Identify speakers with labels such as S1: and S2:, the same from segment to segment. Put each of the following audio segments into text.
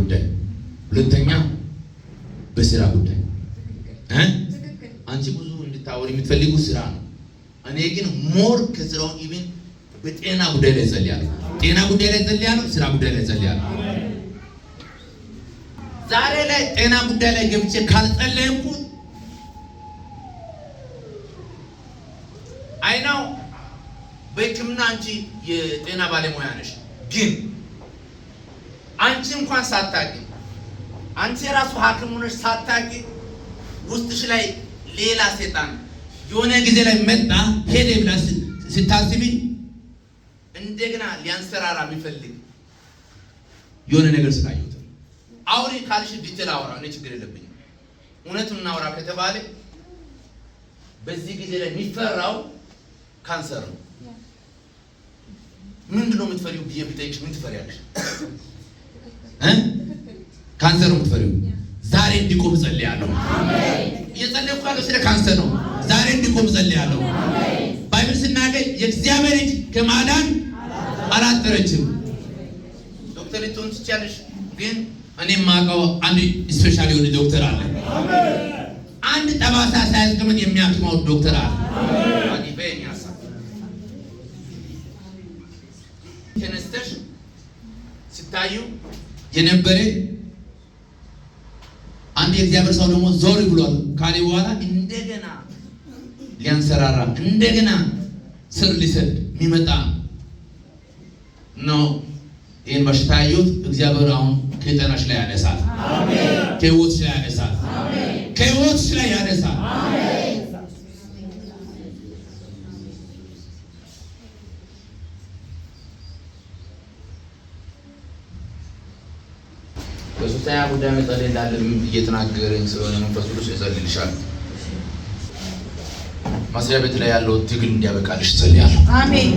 S1: ጉዳይ፣ ሁለተኛ በስራ ጉዳይ እ አንቺ ብዙ እንድታወሪ የምትፈልጉ ስራ ነው። እኔ ግን more ከስራው even በጤና ጉዳይ ላይ ጸልያለሁ። ጤና ጉዳይ ላይ ጸልያለሁ። ስራ ጉዳይ ላይ ጸልያለሁ። ዛሬ ላይ ጤና ጉዳይ ላይ ገብቼ ካልጸለይኩ አይናው በሕክምና አንቺ የጤና ባለሙያ ነሽ፣ ግን አንቺ እንኳን ሳታቂ፣ አንቺ የራሱ ሐኪም ሆነሽ ሳታቂ ውስጥሽ ላይ ሌላ ሴጣን የሆነ ጊዜ ላይ መጣ ሄደ ብላ ስታስቢ እንደገና ሊያንሰራራ የሚፈልግ የሆነ ነገር ስላየሁት ነው። አውሪ ካልሽ detail አውራ፣ እኔ ችግር የለብኝም። እውነቱን እናውራ ከተባለ በዚህ ጊዜ ላይ የሚፈራው ካንሰር ነው። ምንድን ነው የምትፈሪው ብዬ ብጠይቅሽ ምን ትፈሪያለሽ? እ ካንሰር ነው የምትፈሪው? ዛሬ እንዲቆም ጸልያለሁ። እየጸለይኩ ያለው ስለ ካንሰር ነው። ዛሬ እንዲቆም ጸልያለሁ። Bible ስናገኝ የእግዚአብሔር እጅ ከማዳን አላጠረችም። ዶክተር ልትሆን ትችያለሽ፣ ግን እኔ የማውቀው አንድ special የሆነ ዶክተር አለ። አንድ ጠባሳ ሳያስቀምጥ የሚያክመው ዶክተር አለ። ተነስተሽ ስታዩ የነበረ አንድ የእግዚአብሔር ሰው ደግሞ ዞር ብሏል ካለ በኋላ እንደገና ሊያንሰራራ እንደገና ስር ሊሰድ የሚመጣ ነው። ይህን በሽታ ያየሁት እግዚአብሔር አሁን ከጤናሽ ላይ ያነሳል፣ ከህይወትሽ ላይ ያነሳል፣ ከህይወትሽ ላይ ያነሳል። በሶስተኛ ጉዳይ መጸለይ እንዳለ እየተናገረኝ ስለሆነ መንፈስ ቅዱስ እጸልይልሻለሁ። መስሪያ ቤት ላይ ያለው ትግል እንዲያበቃልሽ እጸልያለሁ።
S2: አሜን።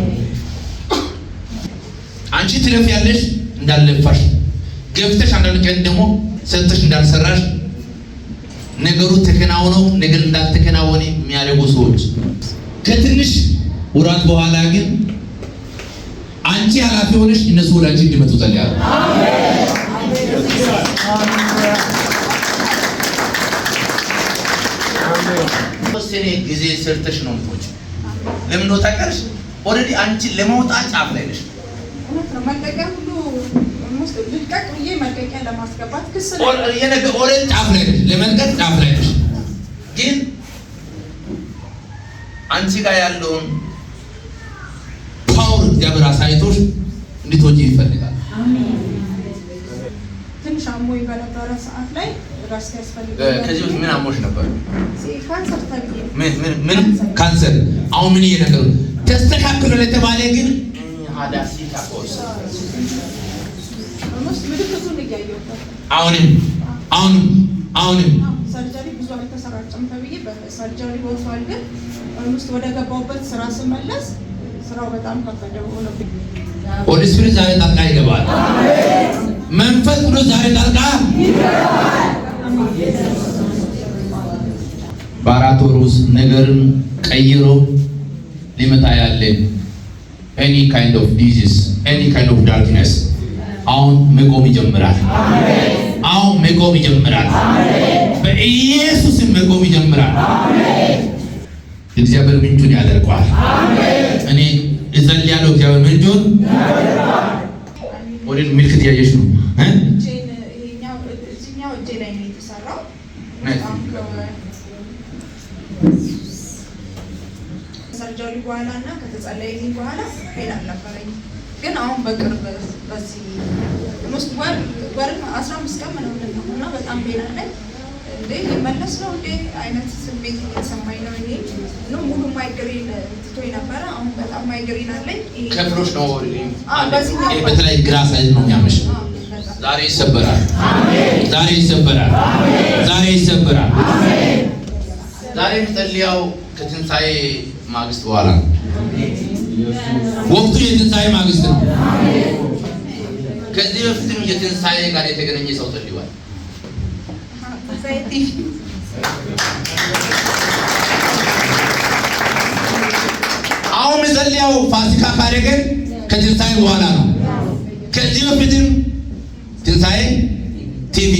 S1: አንቺ ትለፊያለሽ እንዳልለፋሽ ገብተሽ አንዳንድ ቀን ደግሞ ሰጥተሽ እንዳልሰራሽ ነገሩ ተከናውኖ ነገር እንዳልተከናወነ የሚያደርጉ ሰዎች ከትንሽ ወራት በኋላ ግን አንቺ ኃላፊ ሆነሽ እነሱ ወደ አንቺ እንዲመጡ ጸልያለሁ። ተወሰነ ጊዜ ሰርተሽ ነው የምትወጪው። ለምን ነው ታውቂያለሽ? Already አንቺ ለመውጣት ጫፍ ላይ ነሽ።
S2: እውነት ነው። መልቀቂያ ሁሉ ልልቀቅ ብዬ መልቀቂያ ለማስገባት ክስ ላይ
S1: Already ጫፍ ላይ ነሽ፣ ለመልቀቅ ጫፍ ላይ ነሽ። ግን አንቺ ጋር ያለውን power እግዚአብሔር አሳይቶሽ እንድትወጪ ይፈልጋል።
S2: ትንሽ አሞኝ በነበረ ሰዓት ላይ ረፍት ያስፈልገኛል።
S1: ከዚህ በፊት ምን አሞሽ ነበር?
S2: ካንሰር ተብዬ
S1: ምን ምን ምን ካንሰር? አሁን ምን እየነገሩ ተስተካክሎ ለተባለ ግን ሀዳሲ ታቆስ
S2: Almost ምልክቱን እያየሁት ነበር።
S1: አሁንም አሁንም አሁንም
S2: Surgery ብዙ አልተሰራጨም ተብዬ በ surgery ወጥቷል። ግን almost ወደ ገባሁበት ስራ ስመለስ ስራው በጣም ከበደ ሆነብኝ።
S1: Holy Spirit ዛሬ ጣልቃ ይገባል። መንፈስ ቅዱስ ዛሬ ጣልቃ በ4 ወር ውስጥ ነገርን ቀይሮ ሊመጣ ያለ any kind of disease, any kind of darkness አሁን መቆም ይጀምራል። አሁን መቆም ይጀምራል። በኢየሱስም መቆም ይጀምራል። እግዚአብሔር ምንጩን ያደርገዋል። እኔ እጸልያለሁ። እግዚአብሔር ምንጩን ወደ ምልክት እያየሽ ነው እ
S2: እጄን ይሄኛው እዚህኛው እጄ ላይ ነው የተሰራው። በጣም Surgery በኋላ እና ከተጸለየልኝ በኋላ pain አልነበረኝም። ግን አሁን በቅርብ በዚህ almost ወር ወር 15 ቀን ምናምን ነው እና በጣም pain አለኝ። እንዴ ሊመለስ ነው እንዴ አይነት ስሜት እየተሰማኝ ነው። እኔ ነው ሙሉ ማይግሬን ትቶኝ ነበረ። አሁን በጣም ማይግሬን አለኝ። ይሄ
S1: ከፍሎሽ ነው።
S2: አዎ፣ በዚህኛው
S1: ይሄ በተለይ ግራ side ነው የሚያመሽ።
S2: አዎ፣ በጣም።
S1: ዛሬ ይሰበራል። ዛሬ ይሰበራል። ዛሬ ይሰበራል። ዛሬ የምጸልያው ከትንሣኤ ማግስት በኋላ ነው። ወቅቱ የትንሣኤ ማግስት ነው። ከዚህ በፊትም የትንሣኤ ጋር የተገናኘ ሰው ጸልዋል።
S2: ትንሣኤ ቲቪ።
S1: አሁን የምጸልያው ፋሲካ ካደረገን ከትንሣኤ በኋላ ነው። ከዚህ በፊትም ትንሣኤ ቲቪ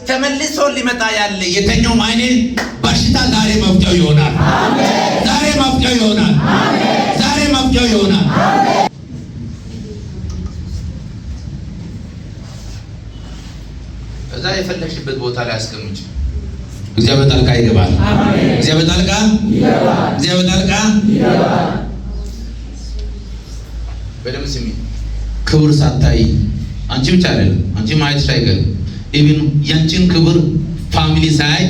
S1: ተመልሶ ሊመጣ ያለ የተኛውም አይነት በሽታ ዛሬ መፍትሄው ይሆናል። ዛሬ መፍትሄው ይሆናል። ዛሬ መፍትሄው ይሆናል። ከዛ የፈለግሽበት ቦታ ላይ አስቀምጪ። እግዚአብሔር ጣልቃ ይገባል። እግዚአብሔር ጣልቃ ይገባል። እግዚአብሔር ጣልቃ ይገባል። በደምብ ስሚ። ክብር ሳታይ አንቺ ብቻ አይደለም፣ አንቺ ማየትሽ አይቀርም። Even ያንቺን ክብር family ሳያይ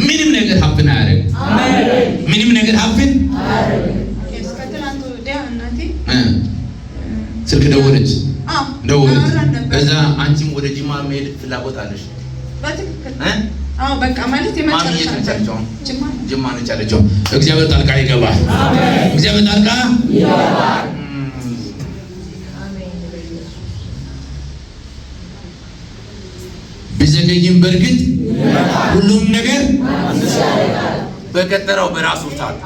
S1: ምንም ነገር happen አያደርግም። ምንም ነገር happen
S2: ከትናንት ወዲያ እናቴ
S1: ስልክ ደወለች
S2: አዎ
S1: ደወለች።
S2: አወራን ነበር።
S1: እዛ አንቺም ወደ ጅማ መሄድ ፍላጎት አለሽ
S2: በትክክል
S1: እ?
S2: አዎ በቃ ማለት
S1: ማሚ
S2: የመጨረሻ
S1: የት ነች ያለችው? አሁን?
S2: ጅማ ነው።
S1: ጅማ ነች ያለችው። እግዚአብሔር ጣልቃ ይገባል። እግዚአብሔር ጣልቃ ይገባል። ቢዘገይም በእርግጥ ሁሉም ነገር በቀጠረው በራሱ ሰዓት።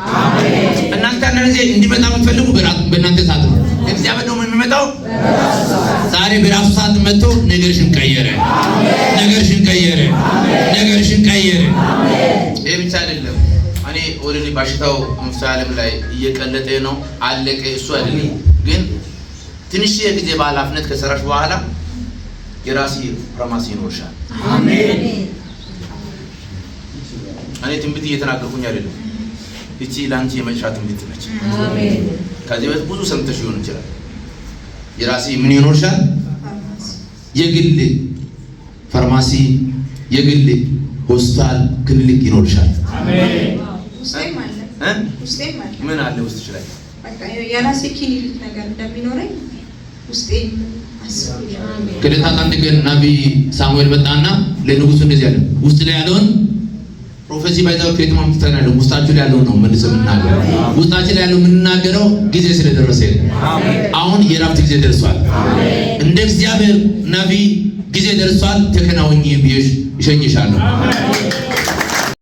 S1: እናንተ አንዳንድ ጊዜ እንዲመጣ የምትፈልጉ በእናንተ ሰዓት ነው። እግዚአብሔር ደግሞ የሚመጣው ዛሬ በራሱ ሰዓት መጥቶ ነገርሽን ቀየረ፣ ነገርሽን ቀየረ፣ ነገርሽን ቀየረ። ይህ ብቻ አይደለም። እኔ already በሽታው መንፈሳዊ ዓለም ላይ እየቀለጠ ነው፣ አለቀ። እሱ አይደለም ግን ትንሽ ጊዜ በኃላፊነት ከሰራሽ በኋላ የራሴ ፋርማሲ ይኖርሻል። እኔ ትንቢት እየተናገርኩኝ አይደለም። እቺ ለአንቺ የመጨረሻ ትንቢት ነች። ከዚህ በፊት ብዙ ሰምተሽ ሊሆን ይችላል። የራሴ ምን ይኖርሻል? የግል ፋርማሲ፣ የግል ሆስፒታል፣ ክሊኒክ ይኖርሻል።
S2: ውስጤም አለ
S1: እ?
S2: ውስጤም አለ።
S1: ምን አለ ውስጥሽ ላይ?
S2: በቃ የራሴ ክሊኒክ ነገር እንደሚኖረኝ ውስጤ አስቤ
S1: ከዕለታት አንድ ቀን ነቢይ ሳሙኤል መጣና ለንጉሱ እንደዚህ አለ፣ ውስጥ ላይ ያለውን prophecy ባይዛው ከየት ማምጥተን ያለው ውስጣችሁ ላይ ያለውን ነው መልሰን የምንናገረው። ውስጣችን ላይ ያለው የምንናገረው ጊዜ ስለደረሰ ነው። አሁን የራፍት ጊዜ ደርሷል። እንደ እግዚአብሔር ነቢይ ጊዜ ደርሷል። ተከናውኝ ብዬሽ እሸኝሻለሁ።